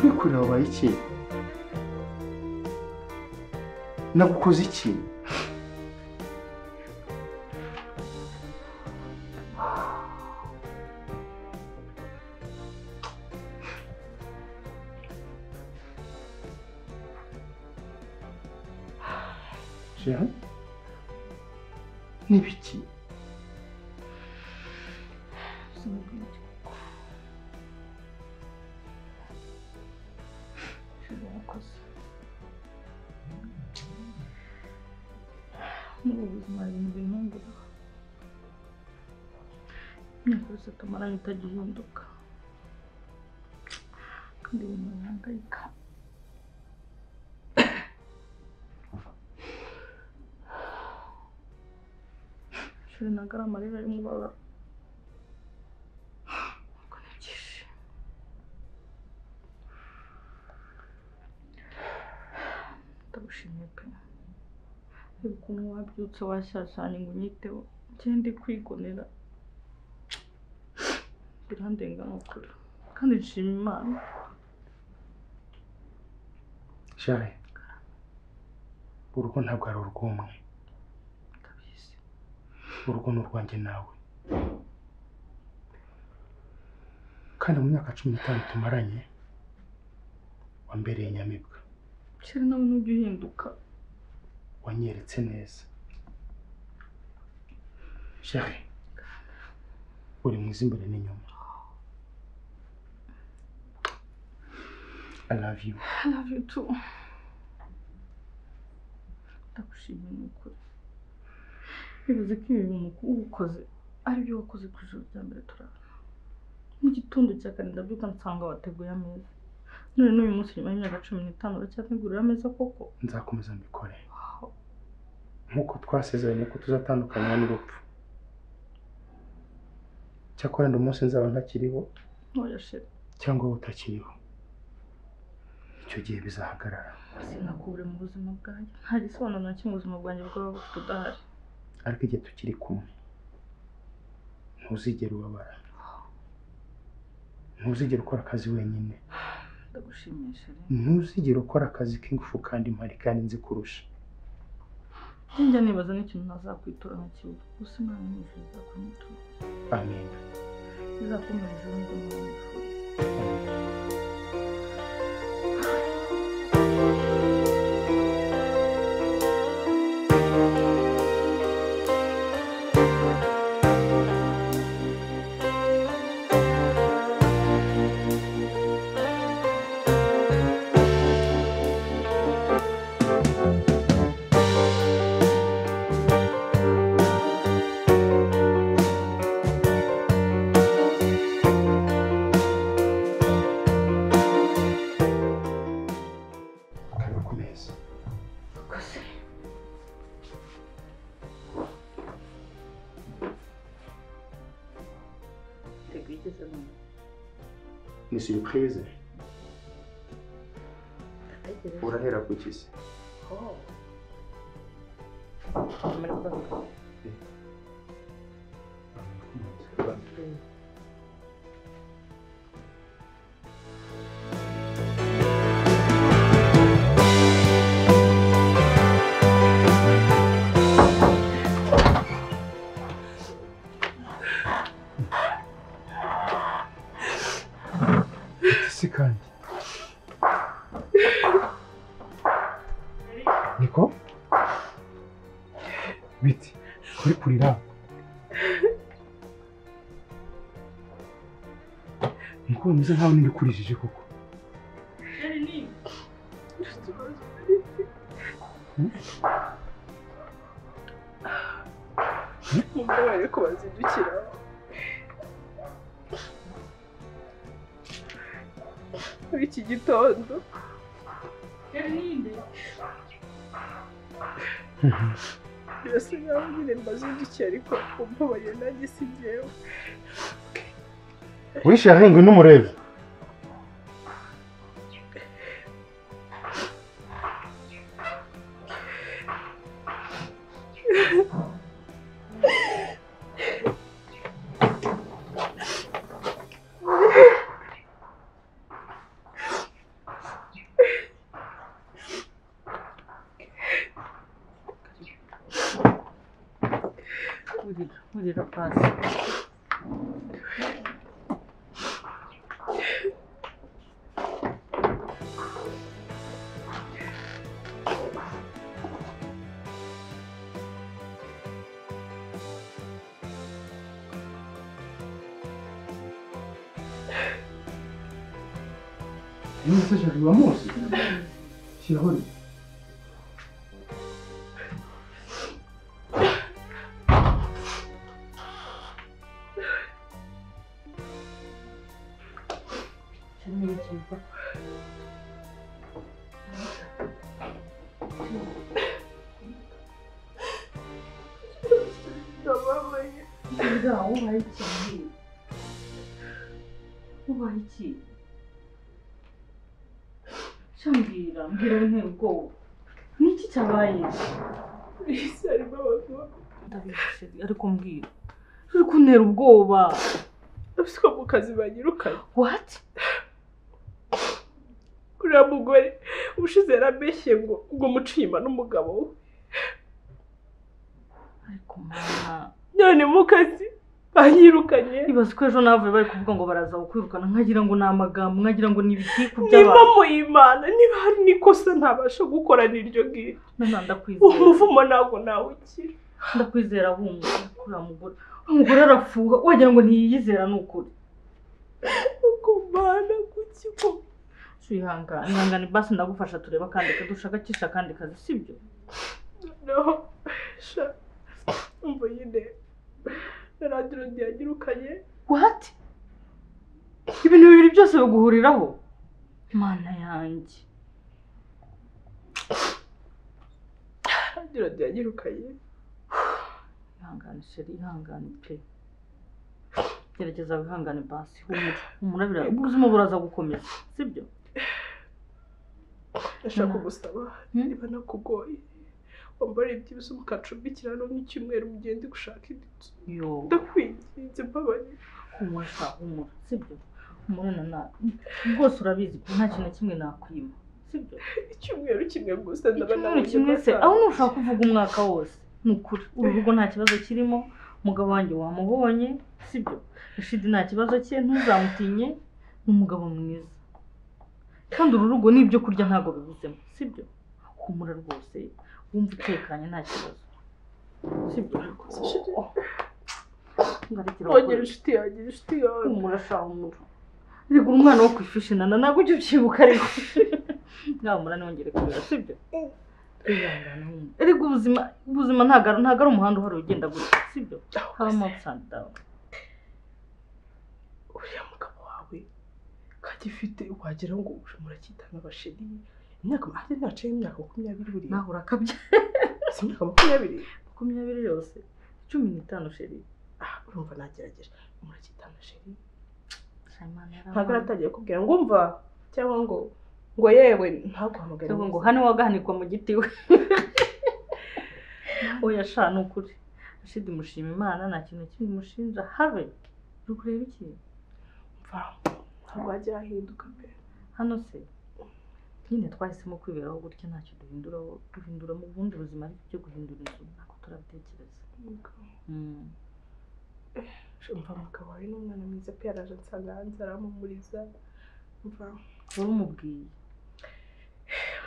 Kuri kurira wabaye iki? Nagukoze iki? Chérie, n'ibiki? Muri ubu buzima hari ibintu bintungura. Imyaka yose tumaranye itagihinduka kandi ubu ntihangayika. Shuri ntabwo ari amarira y'umubabaro, ahubwo ni ibyishimo. Ndagushimiye pe. Reba ukuntu wabyutse washyashyanye ngo unyiteho, njye ndi kwigonera birandenga ni ukuri, kandi nshima Imana. Chérie, urugo ntabwo ari urw'umwe. Ndabizi. Urugo ni urwanjye nawe. Kandi mu myaka 15 tumaranye wambereye inyamibwa. Chérie, nawe ntujya uhinduka. Wanyeretse neza. Chérie, uri mwiza imbere n'inyuma. I love you. I love you too. Ndagushimiye ni ukuri. Bivuze ko ibi bintu ukoze ari byo wakoze ku ijoro rya mbere turara. Mu gitondo cya kare ndabyuka nsanga wateguye ameza. None n'uyu munsi nyuma y'imyaka 15 uracyategurira ameza koko? Nzakomeza mbikore. Nk'uko twasezeranye ko tuzatandukanywa n'urupfu. Cyakora ndi umunsi nzaba ntakiriho cyangwa wowe utakiriho, icyo gihe bizahagarara. Sinakubure mu buzima bwanjye, nta gisobanuro na kimwe ubuzima bwanjye bwaba bufite udahari. Ariko igihe tukiri kumwe ntuzigera ubabara, ntuzigera ukora akazi wenyine. Ndagushimiye chérie. Ntuzigera ukora akazi k'ingufu kandi mpari kandi nzi kurusha. Njya nibaza n'ikintu ntazakwitura nkakibura, gusa Imana mu ijuru izakunyitura. Amen. Izakumira ijuru n'ibyo mpora nifuza. Ni surprise. Urahera ku kisi. Kandi niko biti kuri kurira niko bimeze nkaho nibikurijije koko. Mumbabarire ko bazindukira muri iki gitondo. Birasa nkaho nyine mbazindukiye ariko umbabarire nanjye si njyewe. Oui chérie, ngwino umurebe. Urira pasi. Niba se uramuzi? Shyiraho rimwe. Ubaye iki? Mbwira, mbwira wintera ubwoba. Niki cyabaye? Ndabizi ariko mbwira. Uri kuntera ubwoba. Ubwo mu kazi banyirukanye. What? Uriya mugore ubushize yarabeshye ngo mucima n'umugabo we. Ariko mama, none mu kazi banyirukanye. Ibaze ko ejo navuye bari kuvuga ngo baraza kukwirukana, nkagira ngo ni amagambo, nkagira ngo ni ibitiku by'abantu. Niba mu Imana niba hari n'ikosa ntabasha gukora n'iryo ngiryo. None ndakwizera. Umuvumo ntabwo nawukira. Ndakwizera humura, uriya mugore. Umugore arafuha, wagira ngo ntiyiyizera ni ukuri. Uko Mana kuki ko Ihangane, ihangane basi ndagufasha tureba kandi dushakakisha kandi kazi, sibyo? No. Sha. Umva nyine. Radiyo yanyirukanye. What? Ibintu bibiri byose biguhuriraho? Mana yanjye. Radiyo yanyirukanye. Ihangane sheri, ihangane pe. Gerageza wihangane basi, humura. Humura bira. Ubuzima buraza gukomeza, sibyo? Ndashaka kugusaba niba nakugoye wambara ibyibuze mukacumbikira hano nk'icyumweru mugende gushaka indi nzu. Ndakwinginze mbabarira. Humura sha, humura, sibyo? Humura nana, rwose urabizi ko nta kintu na kimwe nakwima, sibyo? Icyumweru kimwe gusa ndaba nabonye. Icyumweru kimwe se, aho ntushaka kuvuga umwaka wose. Ni ukuri, uru rugo nta kibazo kirimo, umugabo wanjye wamubonye, sibyo? Rashidi nta kibazo cye, ntuzamutinye, ni umugabo mwiza. Kandi uru rugo n'ibyo kurya ntabwo bibuzemo, sibyo? Humura rwose, wumva utekanye nta kibazo, sibyo? Wongera inshuti yanjye, inshuti yawe. Humura sha, humura. Rigura umwana wo ku ifishi nana, ntabwo ujya ubyibuka ariko. Humura ntiwongere kurira, sibyo? Erega ubuzima ntabwo ari umuhanda uhari ugenda gutya, sibyo? Habamo ups and down. Uriya mugabo wawe kagifite wagira ngo muracyita nk'abasheri. Imyaka ahari naciye imyaka 20 buriya. Naho urakabya. Si imyaka 20? 20 yose. 15 sheri. Ah, urumva nagerageje. Muracyita nk'abasheri. Ntabwo aratangiye kubwira ngo umva cyangwa ngo yewe ntaguhamagare. Cyangwa ngo hano wagahanikwa mu giti we. Oya sha, ni ukuri. Rashidi mushima Imana nta kintu kimwe mushinja habe. Uri kureba iki? Mva ntabwo hajya hahinduka pe. Hano se nyine twahisemo kwiberaho gutya ntacyo duhinduraho, duhindura mu bundi buzima ariko ibyo guhindura inzu ntabwo turabitekereza. Mva umugabo wawe ni umwana mwiza pe, yaraje ansanga hanze arampumuriza. Mva wari umubwiye?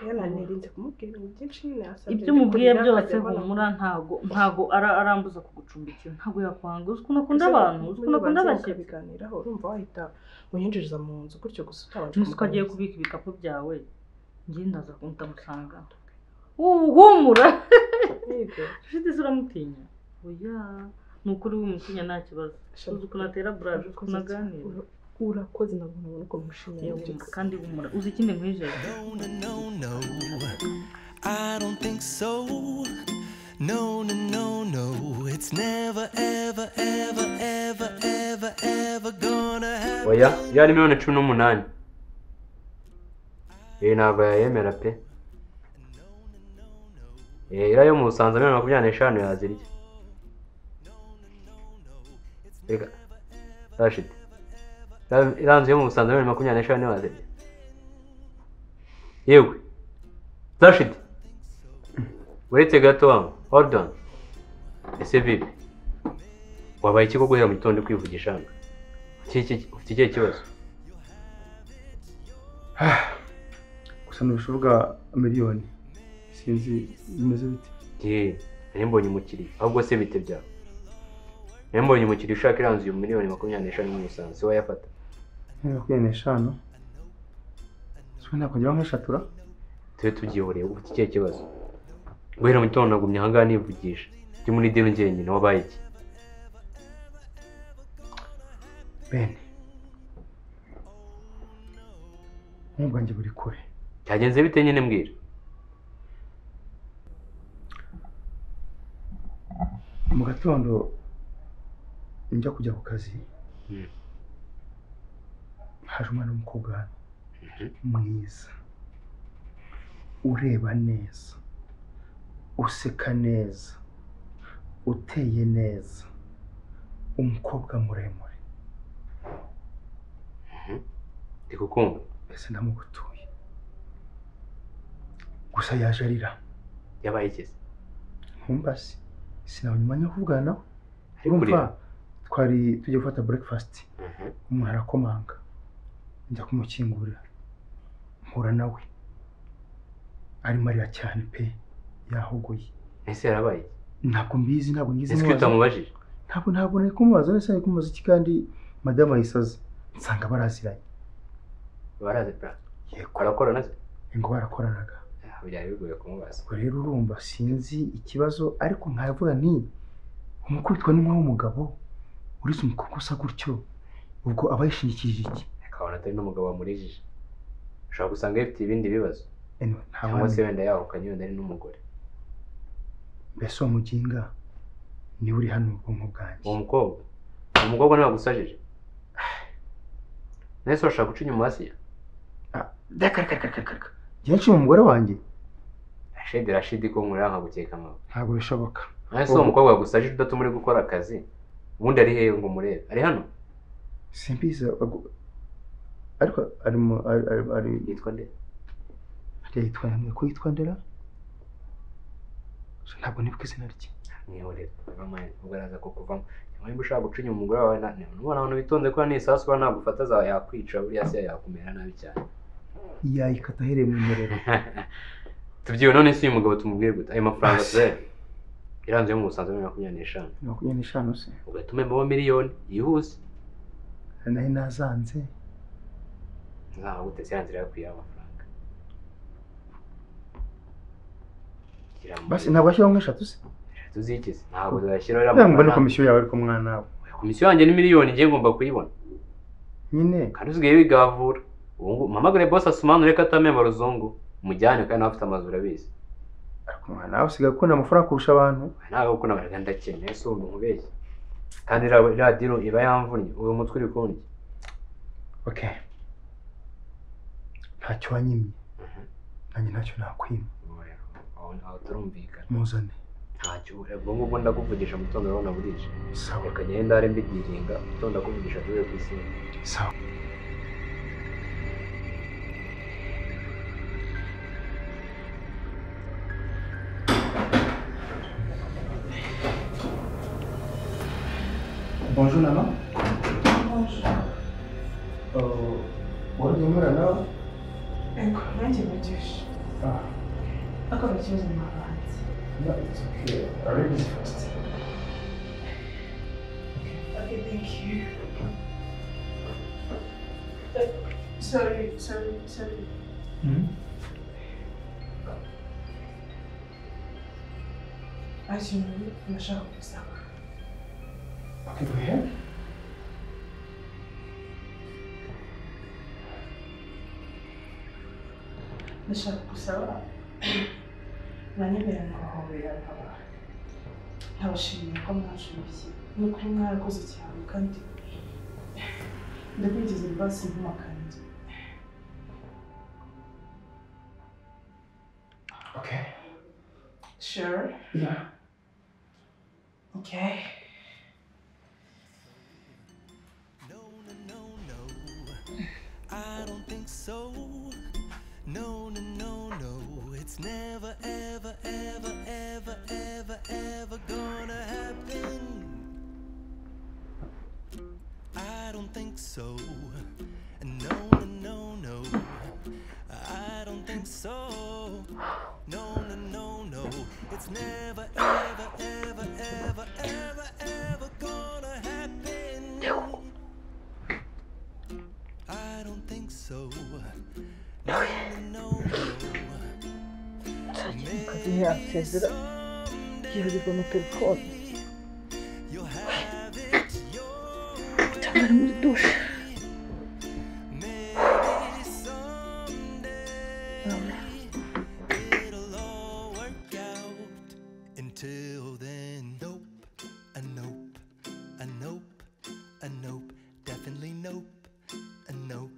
Nirinze kumubwira ibintu byinshi nyine yasabye. Ibyo umubwiye byose humura, ntago arambuza kugucumbikira, ntago yakwanga. Uzi ukuntu akunda abantu, uzi ukuntu akunda abashyitsi. Ukabiganiraho urumva wahita unyinjiriza mu nzu gutyo gusa utabanje kumuganiriza. Ko agiye kubika ibikapu byawe, njye ndaza ndamusanga. Humura. Rashidi se uramutinya? Oya, ni ukuri wimutinya nta kibazo. Uzi ukuntu atera buraje, ukuntu aganira. Urakoze, ntabwo nabona uko mushimira. Kandi humura, uzi ikindi nkwijeje? No, no, I don't think so. No, no, no, no. It's never, ever, ever, ever, ever, ever gonna happen. Oya, yari 18,000,000. Ntabwo yayemera pe. Iriya yo mu Busanza 25,000,000 yazirya. Reka Rashidi. Iriya nzu yo mu Busanza 25,000,000 wazirya. Yewe Rashidi, uretse gato wangu, hold on. Ese vipi? Wabaye iki ko guhera mu gitondo kwivugisha hano? Ufite ikihe kibazo? Gusa ntibishoboka miliyoni. Sinzi bimeze bite. Ye, nari mbonye umukiriya. Ahubwo se bite byawe? Nari mbonye umukiriya ushaka iranzu ya 25,000,000 mu Musanze, se wayafata? 25? Se nakongeraho nk'eshatura? Tube tubyihoreye, ufite ikihe kibazo? Guhera mu gitondo nagumye aha ngaha nivugisha. Ndi muri deni njyenyine, wabaye iki? Ben, ubwonko bwanjye buri kure. Cyagenze bite nyine mbwira? Mu gatondo njya kujya ku kazi, haje umwana w'umukobwa hano mwiza, ureba neza, useka neza, uteye neza, umukobwa muremure. Ndi kukumva. Mbese ndamugutuye. Gusa yaje arira. Yabaye iki se? Ntumbase. Sinabonye umwanya wo kuvugana nawe. Urumva twari tugiye gufata breakfast. Umuntu arakomanga. Njya kumukingurira. Mpura nawe. Arimo arira cyane pe. Yahogoye. Ese yarabaye iki? Ntabwo mbizi, ntabwo ngize. Ese utamubajije? Ntabwo nari kumubaza, nese nari kumubaza iki kandi madamu ayisaze. Nsanga baraziranye. Barazi pra? Yego. Barakorana se? Ngo barakoranaga. Byari bigoye kumubaza. Ubwo rero urumva sinzi ikibazo, ariko nkavuga nti umukubitwa n'inkuba w'umugabo uretse umukobwa usa gutyo, ubwo aba yishingikirije iki? Akabona atari n'umugabo wamurijije. Ushobora gusanga yifite ibindi bibazo. Anyway, cyangwa se wenda yahukanye wenda ari n'umugore. Mbese uwo muginga niwe uri hano mu bwonko bwanjye. Uwo mukobwa? Uwo mukobwa niwe wagusajije? Nese urashaka guca inyuma hasi? Reka reka reka reka. Njye nshima umugore wanjye. Rashidi Rashidi ko nkurira nkagukeka amawe. Ntabwo bishoboka. Nese uwo mukobwa wagusajije udatuma uri gukora akazi, ubundi ari hehe ngo murebe? Ari hano? Simbizi ariko ari ari yitwa nde? Yitwa nde? Ko yitwa ndera? Ntabwo nibuka izina rye. Mwihorere, ubwo araza kukuvamo. Niba ushaka guca inyuma umugore wawe, nubona abantu bitonze ko ni isasu ba nagufata za yakwica, buriya se yakumera nabi cyane. Yayikata ahereye mu murero. Tubyiwe none se uyu mugabo tumubwiye gute? Ayo mafaranga se iranzu yo mu Busanza 25. 25 se? Ugahita umembamo miliyoni yihuse. Nari nazanze. Nzaba gute se yanzira yakwiye amafaranga? Basi ntabwo ashyiraho nk'eshatu se? Tuzikize. Ntabwo zashyiraho iriya mafaranga. Mbona komisiyo yawe ariko mwana wawe. Komisiyo yanjye ni miliyoni ngiye ngomba kuyibona. Nyine. Kandi usigaye wigavura. Ubu mpamagare boss Asumani ureke atamemba ruzungu. Mujyane kandi nawe afite amazu urabizi. Ariko mwana nawe usigaye ukunda amafaranga kurusha abantu. Ntabwo ukunda amafaranga ndakene, si ubu nkubeshye. Kandi iriya diro iba yamvunnye, uyu mutwe uri kundya. Okay. Ntacyo wanyimye. Nanjye ntacyo nakwima. Aho turumvikana. Muzane. Ntacyo, ubwo ngubwo ndakuvugisha mu gitondo urabona burije. Sawa. Reka ngende ndare mbidiringa, mu gitondo ndakuvugisha tuve ku isi. Sawa. Bonjour Nana. Bonjour. Wari umwana nawe? Ego, nanjye mugisha. Ah. Akaba ikibazo mwabanze. No, it's okay. Ladies first. Okay, thank you. Sorry. Actually, ndashaka gusaba. Okay, go ahead. Ndashaka gusaba mwanyemerera nkabahobera nkabashimira ko mwanshubiye. Ni ukuri mwarakoze cyane kandi ndakwinjiza imbabazi ntumakanje. Okay. Sure? Yeah. Okay. No, I don't think so. No, no, no, no. It's never, ever, ever, ever, ever, ever gonna happen. don't think so. No, no, no, no. I don't think so. No, no, no, no. It's never, ever, ever, ever, ever, ever gonna happen. I don't think so. No, no, no. Ntiyasezera yibagirwa na telefone You'll have it your cyangwa ari muri dushe. Maybe someday it'll all work out. Until then, nope, a nope, a nope, a nope, definitely nope, a nope,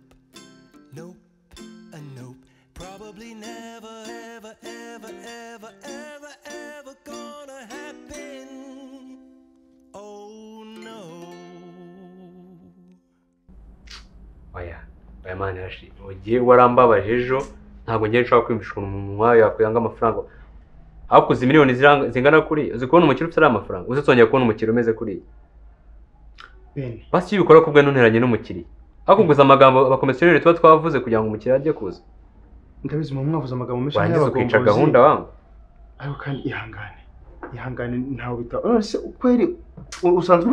nope, a nope. Probably never, ever, ever, ever, ever, ever gonna happen. Oh no. Oya, oya mani Rashid, ugiye warambabaje ejo, ntabwo ngiye nshobora kwiyumvisha ukuntu umuntu wawe yakwanga amafaranga. Hakuze miliyoni zingana kuri, uzi kubona umukire ufite ariya mafaranga, uzi uzongera kubona umukire umeze kuriya. Ben, Basi iyo ubikora kubwe ntunteranye n'umukiriya. Hakuguza amagambo abakomisiyoneri tuba twavuze kugira ngo umukiriya ajye kuza. Ndabizi mu mwavuze amagambo menshi Warangiza ukica nk'ay'abagombozi. gahunda wangu. Ariko kandi ihangane. Ihangane ntawe bita. None se kweri usanzwe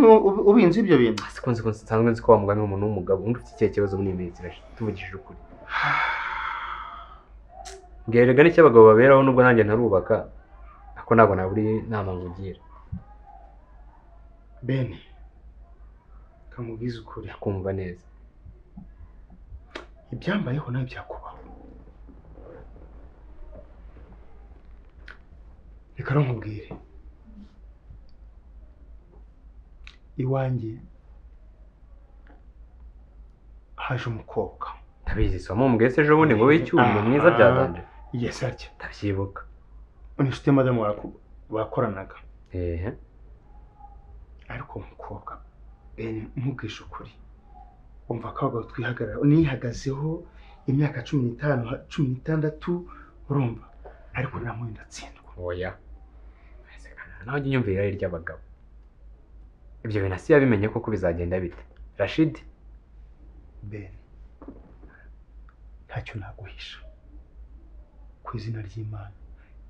ubinzi ibyo bintu? Asi ko nzi ko nsanzwe nzi ko wa mugani w'umuntu w'umugabo undi ufite ikihe kibazo muri iyi minsi Rashid, tuvugishije ukuri. Mbwira erega n'icyo abagabo baberaho nubwo nanjye ntarubaka, ariko ntabwo nabura inama ngugira. Ben, kamubwize ukuri. Ndakumva neza. Ibyambayeho nawe byakubaho. Reka rero nkubwire. Iwanjye haje umukobwa. Ndabizi somo mbwiye se ejo bundi ngo w'icyuma mwiza byadanje. Yes, atya. Ndabyibuka. Ni inshuti ya madamu bakoranaga. Ehe. Ariko uwo mukobwa Ben, nkubwije ukuri, wumva ko abagabo twihagarara, nihagazeho imyaka 15, 16, urumva, ariko namwe ndatsindwa. Oya. Nawe ujya unyumvira irari ry'abagabo. Ibyo bintu asi yabimenye koko bizagenda bite? Rashid, Ben, ntacyo naguhisha. Ku izina ry'Imana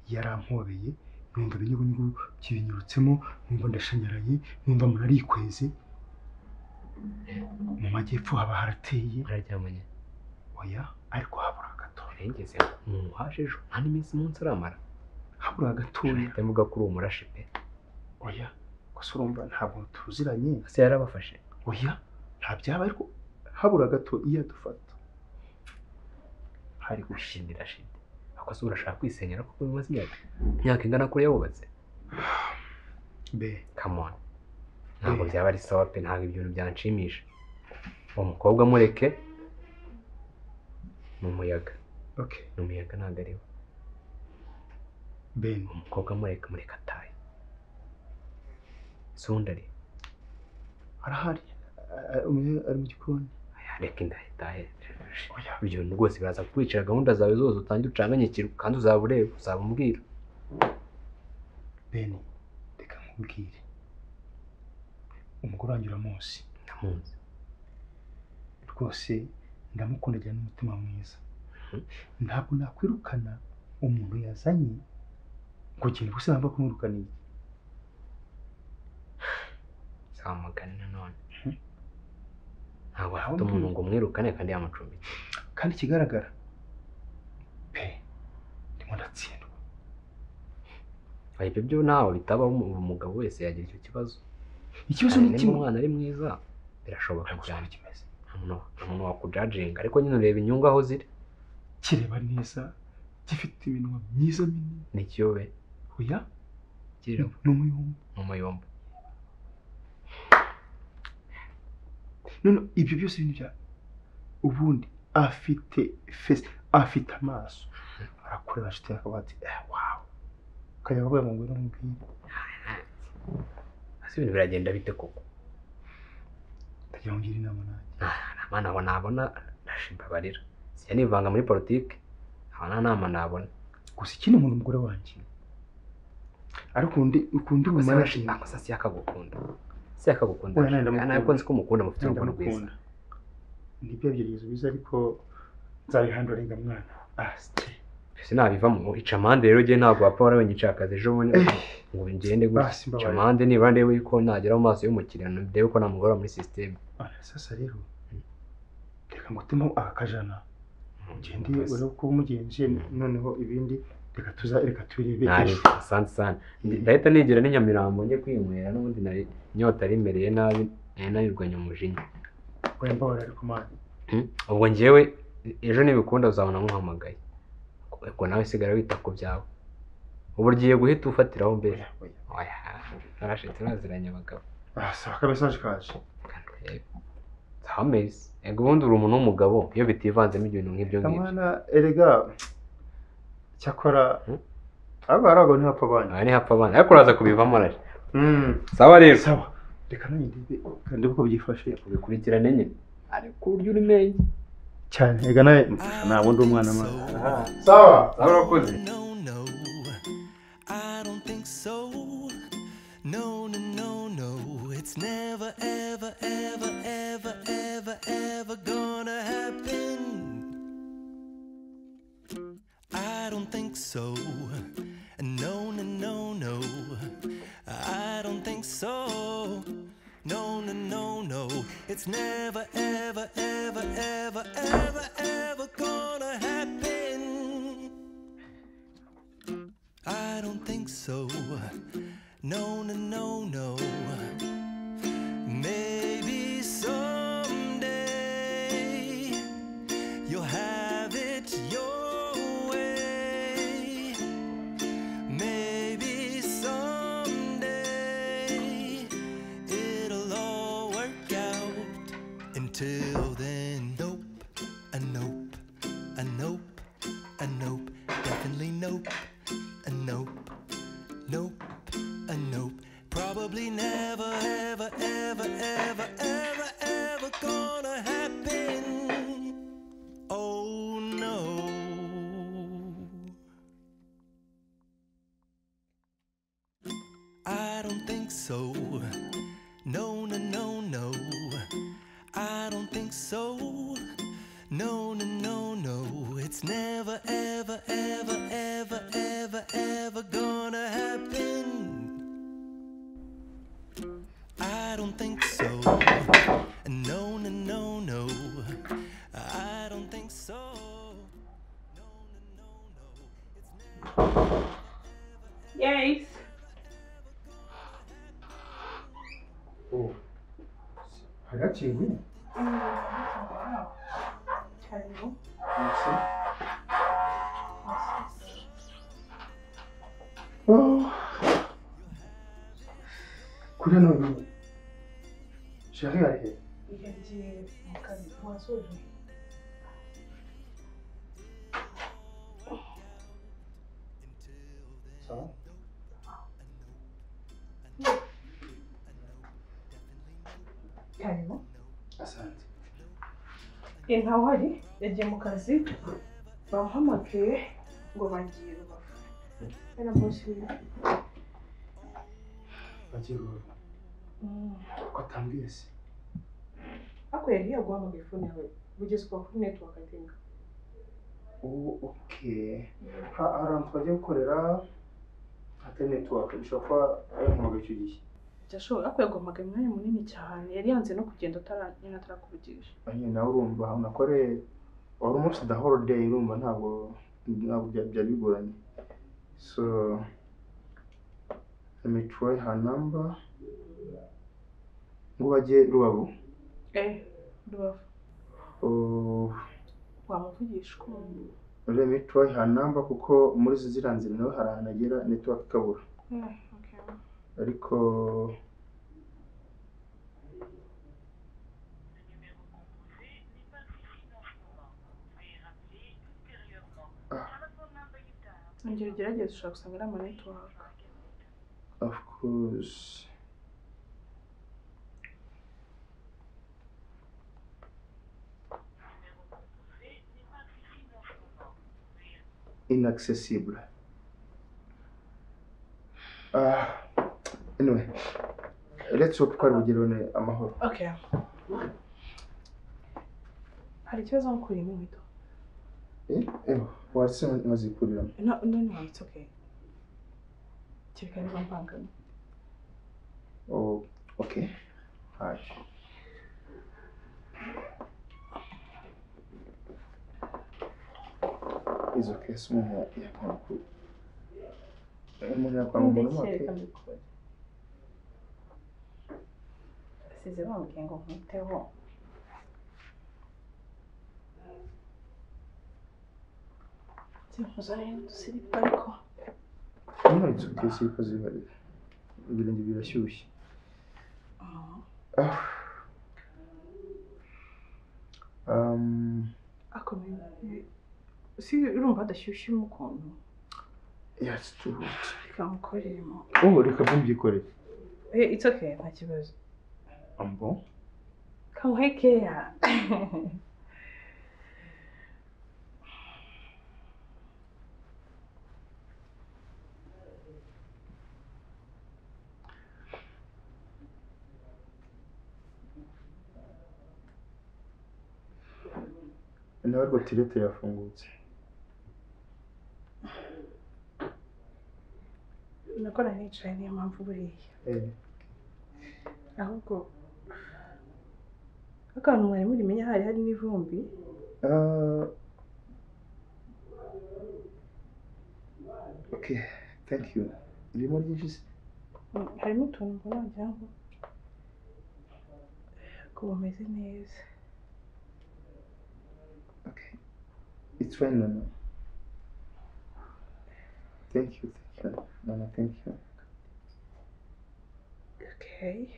yarampobeye, numva ibinyugunyugu by'ibinyurutsemo, numva ndashanyaraye, numva murarikweze. Mu majyepfo haba harateye. Muraryamanye? Oya, ariko habura gato. Narengeze umuntu waje ejo nta n'iminsi umunsi aramara. Habura gatoya. Nahita mvuga ko uri umurashi pe. Oya, gusa urumva ntabwo tuziranye. Ese yarabafashe? Oya, nta byaba, ariko habura gato iyo adufata. Hari gushya. Rashid, Rashid. Ako se urashaka kwisenyera kuko bimaze imyaka ingana kuri yabubatse? Be, Come on. Ntabwo byaba ari sawa pe, ntabwo ibyo bintu byanshimisha. Uwo mukobwa mureke, ni umuyaga. Okay. Ni umuyaga ntabwo ari we. Ben, Umukobwa mureke, mureke atahe. Se ubundi ari? Arahari. Umwe ari mu gikoni. Aya, reka inda itahe. Oya. Ibyo bintu rwose biraza kukwicira gahunda zawe zose, utangire ucanganyikirwe, kandi uzaba ureba, uzaba umbwira. Ben, reka nkubwire. Umugore wanjye uramuzi. Ndamuzi. Rwose ndamukunda agira n'umutima mwiza. Ntabwo nakwirukana umuntu yazanye ngo genda gusa namba kumwirukaniye. Sawa mugani nanone. Ntabwo wafata umuntu ngo umwirukane kandi yamucumbikiye. Kandi ikigaragara pe ndimo ndatsindwa. Ibyo byo ntawe bitabaho, umugabo wese yagira icyo kibazo. Ikibazo ni Niba kimwe. umwana ari mwiza birashoboka Ariko cyane. ukuntu kimeze. Nta muntu wakujajinga, ariko nyine ureba inyungu aho ziri. Kireba neza, gifite iminwa myiza minini. Ni ikiyobe. Oya, Kireba. ni umuyumbu. Ni umuyumbu. None ibyo byose ibintu bya ubundi afite face, afite amaso. Arakureba inshuti yawe ati wow. Kajya bavuga ngo ngwino nkubwire. Ese ibintu biragenda bite koko? Ndagira ngo ngire inama nanjye. Nta nama nabona, ndashimbabarira. Sijya nivanga muri politiki, nta nama nabona. Gusa ikindi nkunda umugore wanjye. Ariko undi Gusa umumanaginga. Ako sasi yakagukunda. Se akagukunda. Ntabwo nzi ko umukunda mufite urukundo rwiza. Nibyo byerekezo biza ariko nzabihanduringa mwana. Sinabivamo ica amande rero giye ntabwo wapfa warabenye akazi ejo bundi ngo ngende gutya. Ica amande nibura ndebe yuko nagera mu maso y'umukiriya ndebe ko namugora muri system. Sasa rero reka ngutemo aka kajana ugende urebe ko umugenje noneho ibindi reka tuza reka turebe ejo. Asante sana. Ndahita nigera n'inyamirambo njye kwinywera n'ubundi nari inyota rimereye nabi nanirwanya umujinya. Oya mbabara ariko mwana. Ubwo njyewe ejo nibikunda uzabona nkuhamagaye. Ubwo nawe sigara wita ku byawe. Ubu ugiye guhita ufatiraho mbere. Oya, narashitse turaziranye abagabo. Sawa ka message kaje. Hameze. Ego ubundi uri umuntu w'umugabo iyo bitivanzemo ibintu nk'ibyo ngibyo. Mwana erega cyakora aba arago ntihapfa abana. Aba ntihapfa abana. Ariko uraza kubivamo raje. Sawa rero. Sawa. Reka nanjye ndebe kandi uko byifashe ubikurikirane nyine. Ariko uryo uri menge. Cyane ega nawe ntabwo ndi umwana mwana. Sawa. Sawa urakoze. I don't think so. No, no, no, no. It's never, ever, ever, ever, ever, ever gonna happen. I don't think so. No, no, no, no. I don't think so. No, no, no, no. It's never, ever, ever, ever, ever, ever gonna happen. I don't think so. No, no, no, no. Maybe someday you'll have it your way. Maybe someday it'll all work out. Until then, nope, a nope, a nope, a nope, definitely nope, a nope, nope, a nope. Probably never, ever, ever, ever, ever, ever gonna happen. Oh no. I don't think so. No, no, no, no. I don't think so. No, no, no, no. It's never, ever, ever, ever, ever, ever gonna happen. I don't think so. No, no, no, no. I don't think so. No, no, no, no. It's never. Yes. Oh. Hagakinguye? Karibu. Merci. Oh. Kuri none. Chérie ari he? Yagiye mu kazi wasoje. Sawa? Karibu. Asante. Ntawuhari yagiye mu kazi bamuhamagaye ngo bagiye Rubavu. Ari bosi bagiye Rubavu. Ko atambwiye se? Ako yari yaguhamagaye phone yawe bugeze kwa kuri network I think. Oh, okay. Hari ahantu twagiye gukorera hatari network bishobora kuba yamuhamagaye icyo gihe. Byashoboka ko yaguhamagaye umwanya munini cyane yari yanze no kugenda nyine atarakuvugisha. Nawe urumva ahantu nakoreye wari umunsi the whole day urumva ntabwo byari bigoranye. So let me try her number. Ngo bajye Rubavu? Rubavu. Oh, wamuvugisha uko? Let me try her number kuko muri ziriya nzira nawe hari ahantu agera network ikabura. Okay. Ariko ongera ugerageze ushobora gusanga ari ama network. Of course. Inaccessible. Anyway, Let's hope ko ari bugerone amahoro. Okay. Hari ikibazo nkurimo inkweto? Watse mazikuriramo. No, no, no, it's okay. Kereka niba mbangamye. Oh, okay. Haje. Izo kesi umuntu yakwanga ku umuntu yakwanga umuntu Ndekere mbikore. Asize bambwiye ngo nkwiteho. Sinkuzanire n'udusiripa ariko. No, it's okay, silipa zihari. Ibirenge birashyushye. Akomeye. Si urumva hadashyushye mo ukuntu. Yeah, it's too hot. Reka nkukoreremo. Oh, reka mbyikorere. It's okay, nta kibazo. Ambo? Kamuhe keya. Nawe ariko tirete yafungutse. Nako nari nicaye niyo mpamvu buriya. Ahubwo akantu mwari murimenya hari hari n'ivumbi. Okay, thank you. Irimo ryinshi se? Harimo utuntu mbona wagira ngo ko bumeze neza. Okay. It's fine, Nana. Thank you, thank you. Nana, thank you. Okay.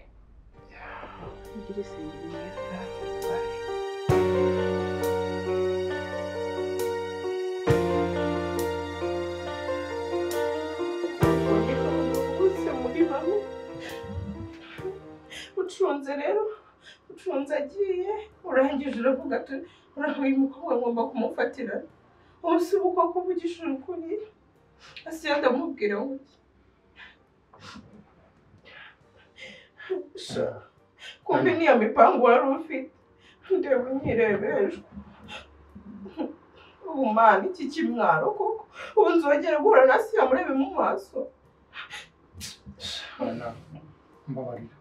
Ugire isengeri mwiza ntacyo bitwaye. Bose muri bamwe. Ucunze rero, ucunze agiye, urangije uravuga ati uyu mukobwa ngomba kumufatira. Ubu uko kuvugishije ukuri, Asiya ndamubwira ngo kumbe niyo mipango wari ufite, ndeba unyirebeshwa. Ubu mana iki kimwaro koko, ubu nzongera guhura na Asiya murebe mu maso. Mbabarira.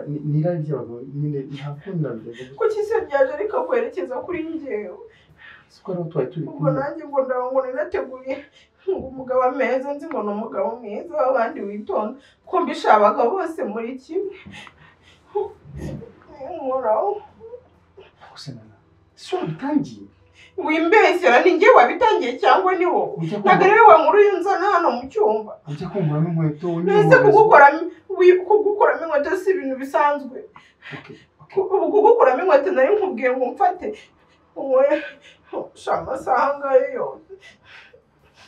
Nirari ry'abagabo nyine ntabwo nabigenza. Kuki se ryaje rikakwerekeza kuri njyewe? Siko ari twari turi kumwe. Ubwo nanjye ngo ndaho ngo ninateguye ngo umugabo ameza nzi ngo ni umugabo mwiza w'abandi witonda, kumbisha abagabo bose muri kimwe. Nkoraho. Gusa Nana, si wabitangiye? Wimbeshyera ni njye wabitangiye cyangwa ni wowe? Ntabwo ari wowe wankuruye unzana hano mu cyumba. Ujya kunkuramo inkweto Mbese kugukuramo inkweto si ibintu bisanzwe. Ubu kugukuramo inkweto nari nkubwiye ngo umfate. Sha amasaha angahe yose.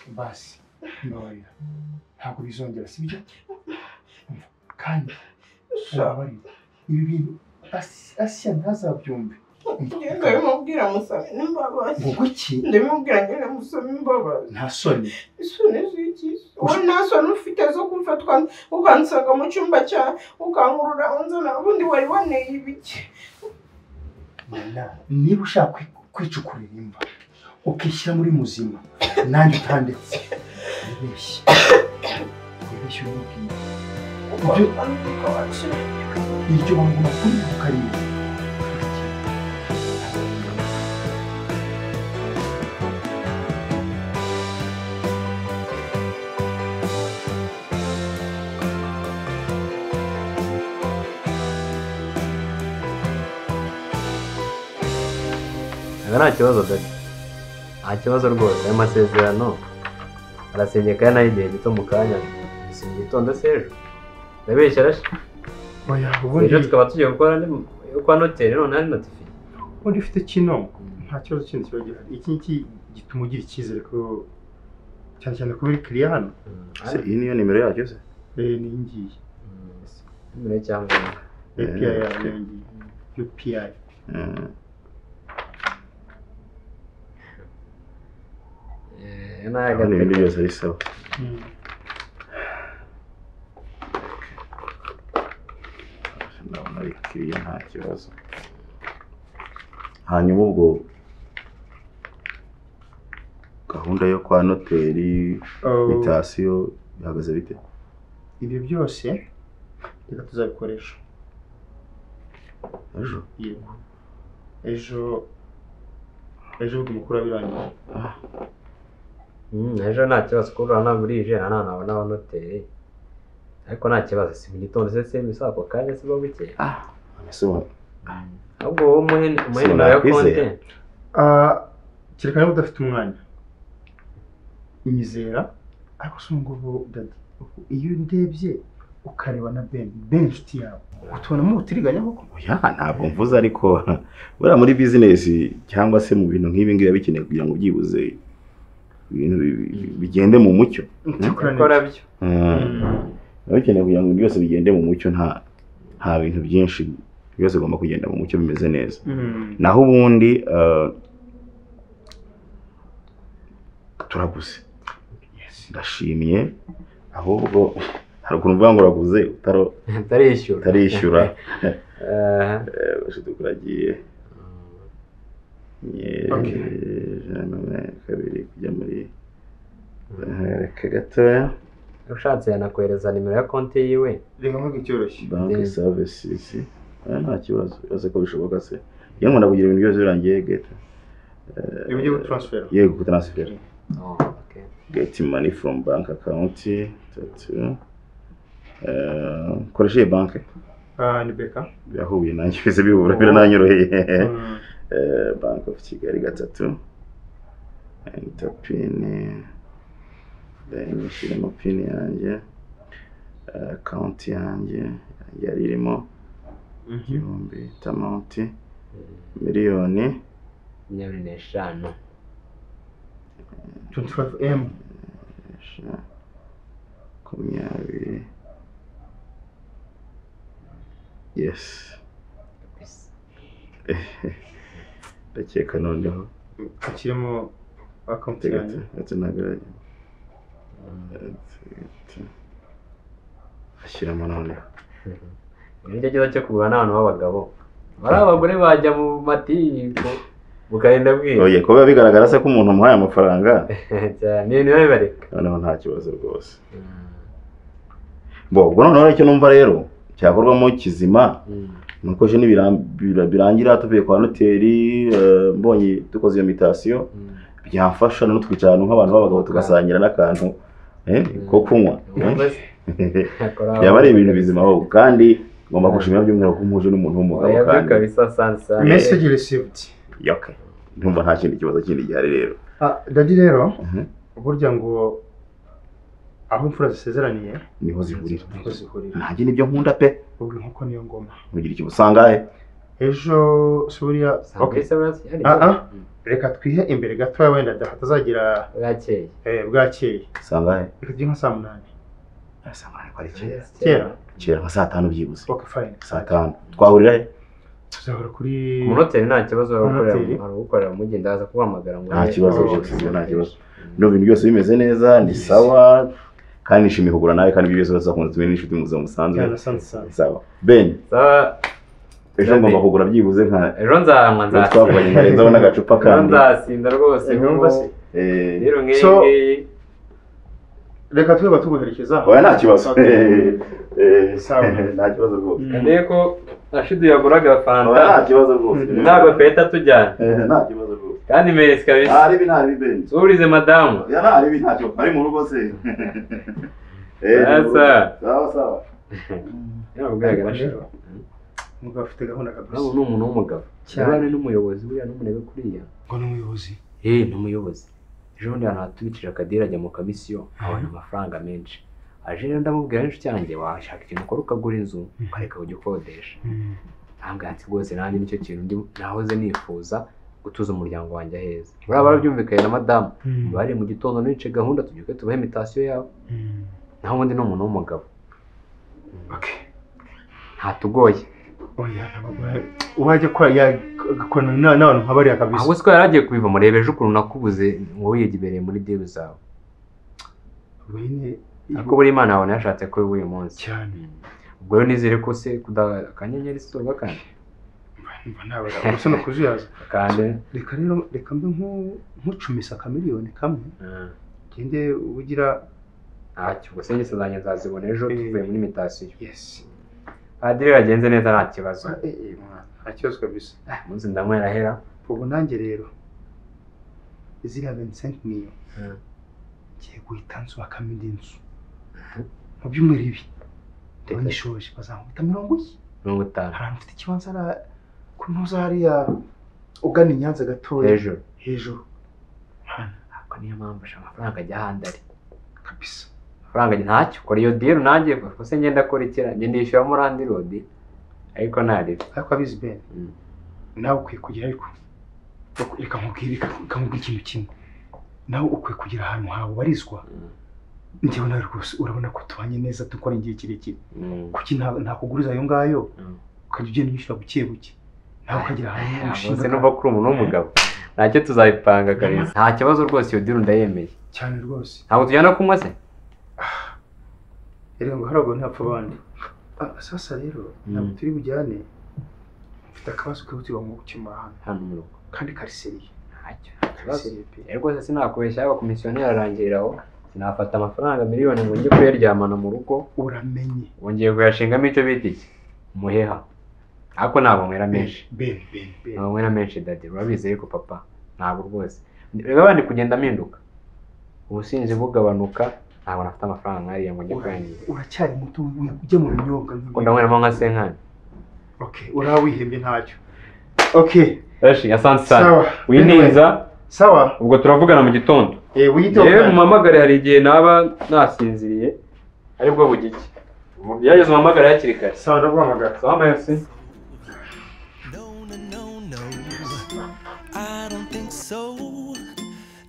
Basi, mbabarira. Ntabwo bizongera, sibyo? Kandi mbabarira. Ibi bintu Asiya ntazabyumve. Ndabimubwira musabe n'imbabazi. Ngo iki? Ndabimubwira nyine musabe imbabazi. Nta soni. Isoni z'iki? Wowe nta soni ufite zo kumfatwa ukansanga mu cyumba cyawe ukankurura unzana ubundi wari waneye ibiki? Nana, niba ushaka kwicukurira imva ukishyira muri muzima nanjye utandetse wibeshye. Wibeshye ubimubwire. Iryo banga kuri ukarira. Nta kibazo dadi, nta kibazo rwose. Ayo masezerano arasenyeka nayo igihe gito mu kanya, si mu gitondo se ejo ndabeshya arashe. Oya, ubundi ejo tukaba tugiye gukora kwa noteri none hari notifiye. Ubundi ufite kino nta kibazo kindi kiba gihari. Iki ngiki gituma ugira icyizere ko cyane cyane kuba uri kiriya hano. Iyi niyo nimero yacyo se? Ni iyi ngiyi. Nimero cyangwa API yayo ngiyi. UPI. Ndabona ibindi byose ari sawa. Ari kiriya nta kibazo. Hanyuma ubwo gahunda yo kwa noteri, mutation bihagaze bite? Ibyo byose reka tuzabikoresha ejo. Yego. Ejo ejo ubwo birangiye. Ejo nta kibazo kuko uranaburije ntabona abanoteri. Ariko nta kibazo si mu gitondo se se misako kandi se babukeye. Ahubwo wowe umuhe nimero ya konti. Kereka niba udafite umwanya. Nyizera ariko si ngubu daddy iyo ndebye ukareba na Ben inshuti yawe utubonamo ubutiriganya koko? Oya ntabwo mvuze ariko buriya muri business cyangwa se mu bintu nk'ibi ngibi bikeneye kugira ngo byibuze ibintu bigende mu mucyo. Ukora byo. Bikeneye kugira ngo byose bigende mu mucyo nta bintu byinshi byose bigomba kugenda mu mucyo bimeze neza. Naho ubundi turaguze. Ndashimye ahubwo hari ukuntu uvuga ngo uraguze utarishyura. Kuragiye 102 kujya muri reka gatoya. Ushatse yanakohereza nimero ya konti yiwe. Reka mvuge icyoroshye. Bank services nta kibazo uretse ko bishoboka se iyo nkunda kugira ibintu byose birangiye geta ibyo gutransfer. Yego gutransfer. Get money from bank account tatu. Koresha bank. Ni beka. Birahuye nanjye bise bihura birananyoroheye. Bank of Kigali 3. Enter pin. Then shyiramo pin yanjye. Account yanjye yari irimo 1000 amount miliyoni 25. 25M. 20. Yes. Ndakeka noneho akirimo account yanjye. Ashyiramo noneho. Nicyo cyiza cyo kugura n'abantu b'abagabo. Bari abagore bajya mu matiku bukarinda bwira. Oye, ko biba bigaragara se ko umuntu amuhaye amafaranga. Cyane, niba bibareka. Noneho nta kibazo rwose. Bo, ubwo noneho icyo numva rero cyakorwamo kizima nuko je birangira tuvuye kwa noteri mbonye dukoze iyo mutation byamfasha no twicara nk'abantu b'abagabo tugasangira n'akantu ko kunywa. Byaba ari ibintu bizima ahubwo kandi ngomba gushimira by'umwihariko ko mpuje n'umuntu w'umugabo kandi message received. Okay. Ndumva nta kindi kibazo kindi gihari rero. Daddy rero burya ngo aho imfura zisezeraniye niho zihurira. Nanjye nibyo nkunda pe. Ubwo inkoko niyo ngoma. Mugira ikibazo usangahe? Ejo suriya okay. Reka twihe imbere gato wenda hatazagira bwakeye. Bwakeye. Sangahe? Reka tujye nka saa 8. Saa 8 ko ari kera. Kera. Kera nka saa 5 byibuze. Okay fine. Saa 5. Twahurira he? Tuzahora kuri umunoteri nta kibazo aragukorera umugenda aza kuguhamagara ngo nta kibazo rwose nta kibazo. No bintu byose bimeze neza ni sawa kandi nishimiye kugura nawe kandi byose bazakunze tumenye n'inshuti mu buzima busanzwe. Sawa. Ben. Sawa. Ejo ngomba kugura byibuze nka ejo nzanywa nzasinda. Twavuganye nkarenzaho n'agacupa kandi. Nzasinda rwose. Numva se. Rero ngiyi. Reka tweba tuguherekeza. Oya nta kibazo. Sawa nta kibazo rwose. Ndeko Ashidu yaguraga fanta. Oya nta kibazo rwose. Ntabwo peta tujyana. Nta kibazo rwose. Kandi merci kabisa. Ari bi Ben. Surize madamu. Ya nta ari bi ntacyo ari mu rugo se. Sawa. Sawa sawa. Yarabwiraga Ashidu. Umugabo afite gahunda kabisa. Ni umuntu w'umugabo. Cyane n'umuyobozi buriya n'umurebe kuriya. Ngo ni umuyobozi. Ni umuyobozi. Ejo bundi ahantu hatubikije akadira ajya mu kamisiyo abona amafaranga menshi. Aje rero ndamubwira n'inshuti yanjye washaka ikintu ukora ukagura inzu ukareka kujya ukodesha. Ntabwo ati rwose nanjye nicyo kintu nahoze nifuza gutuza umuryango wanjye aheza. Buriya barabyumvikanye na madamu. Bari mu gitondo nice gahunda tubyuke tubahe imitasiyo yabo. Naho ubundi ni umuntu w'umugabo. Ntatugoye. Oya ntabwo wajya kwa yagakorana n'abantu nka bariya kabisa. Ahubwo siko yaragiye kubiva murebe ejo ukuntu nakubuze ngo wiyigibereye muri deal zawe. Wene ariko buri Imana yabona yashatse ko uyu munsi. Cyane. Ubwo rero nizere ko se kuda akanyenyeri sitorwa kandi. Mba ntawe gusa no kuzuyaza. Kandi reka rero reka mbe nkucumisa akamiliyoni kamwe. Gende ugira ntacyo ubwo se ingeso zanjye nzazibona ejo tuvuye muri mitasiyo. Yes. Padiri yagenze neza nta kibazo. Nta kibazo kabisa. Umunsi ndamwera hera. Ubu nanjye rero ziriya 25 million ngiye guhita nzubakamo indi nzu mu byumweru ibi ndabona ishoje bazankubita 50. Hari ahantu mfite ikibanza ku ntuza hariya ugana i Nyanza gatoya hejuru. Ariko niyo mpamvu amafaranga ajya ahandi ari kabisa. Amafaranga ntacyo kora iyo deal nanjye kuko se ngenda akora ikira ngenda yishyuramo landlord ariko ntaribe. Ariko abizi Ben nawe ukwiye kugira ariko reka nkubwire ikintu kimwe, nawe ukwiye kugira ahantu hawe ubarizwa. Njyewe nawe rwose urabona ko tubanye neza dukora igihe kirekire, kuki ntakuguriza ayo ngayo ukajya ugenda unyishyura buke buke nawe ukagira ahantu ushinga. Numva ko uri umuntu w'umugabo ntacyo tuzabipanga kabisa. Nta kibazo rwose iyo deal ndayemeye cyane rwose. Ntabwo tujyana kunywa se? Erega ngo harabwo ntapfa abandi. Sasa rero ntabwo turi bujyane, mfite akabazo kihutirwa ngo gukemura hano mu rugo kandi kariseriye. Ntacyo kibazo rwose sinakubeshya, yaba komisiyoneri arangirira aho sinafata amafaranga miliyoni ngo njye kuyaryamana mu rugo. Uramenye wongeye kuyashingamo icyo bita iki umuheha. Ariko ntabwo nywera menshi. Ntabwo nywera menshi dadi, urabizi ariko papa ntabwo rwose. Reba abandi kugenda mpinduka, ubusinzi bugabanuka, ntabwo nafite amafaranga nkariya ngo njye kuyangiza. Uracyari muto ujya mu binyobwa. Ndanyweramo nka senkani. Okay, urawihembye ntacyo. Okay. Eshi, asante sana. Wininza. Sawa. Ubwo turavugana mu gitondo. Wiyiteho. Yewe mumpamagare hari igihe naba nasinziriye aribwo bugiki. Gerageza umuhamagare hakiri kare. Sawa, ndaguhamagara. Sawa merci. No no no no. I don't think so.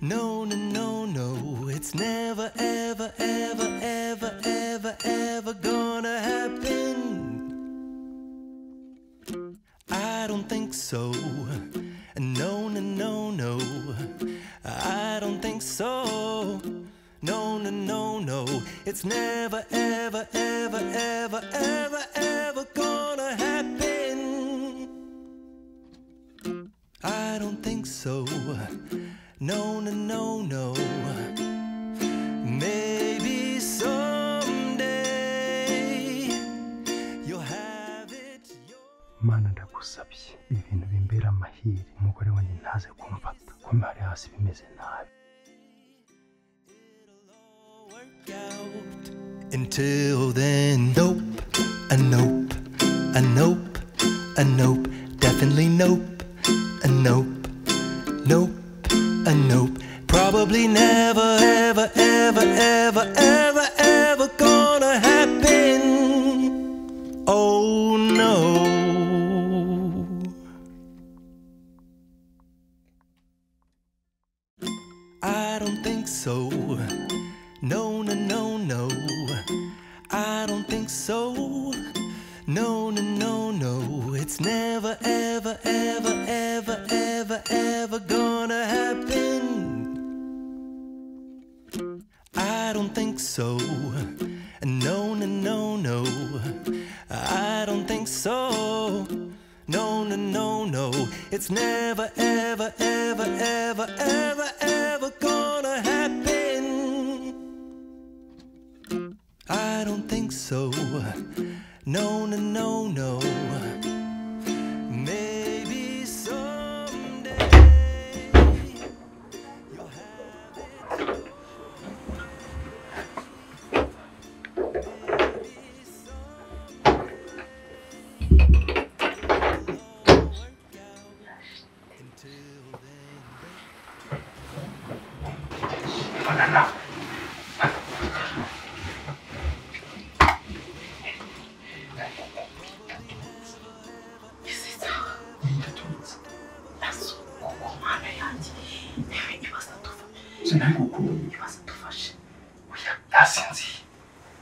No no no no. It's never ever ever ever ever ever gonna happen. I don't think so. No, no, no, no. I don't think so. No, no, no, no. It's never, ever, ever, ever, ever, ever gonna happen. I don't think so. No, no, no, no. Maybe someday you'll have it. Mana ndagusabye ibintu bimbera amahire, umugore wanjye ntaze kumfata ko hari hasi bimeze nabi. Until then, nope, a nope, a nope, a nope, definitely nope, a nope, nope, a nope, probably never, ever, ever, ever, ever, ever gonna happen. Oh no. I don't think so. No, no, no, no. I don't think so. No, no, no, no. It's never, ever, ever, ever, ever, ever gonna happen. I don't think so. No, no, no, no. I don't think so. No, no, no, no. It's never, ever, ever, ever, ever, ever gonna happen. I don't think so. No, no, no, no. Maybe someday you'll have it.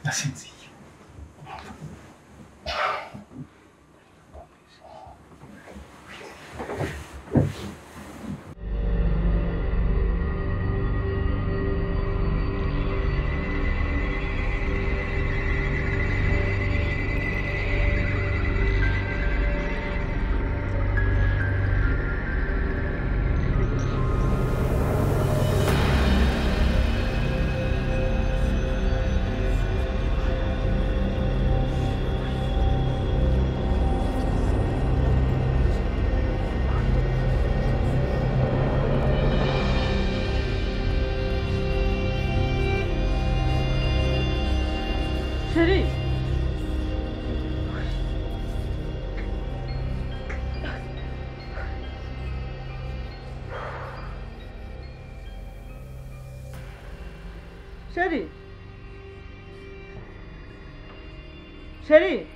Nasinziye. Chéri. Chéri.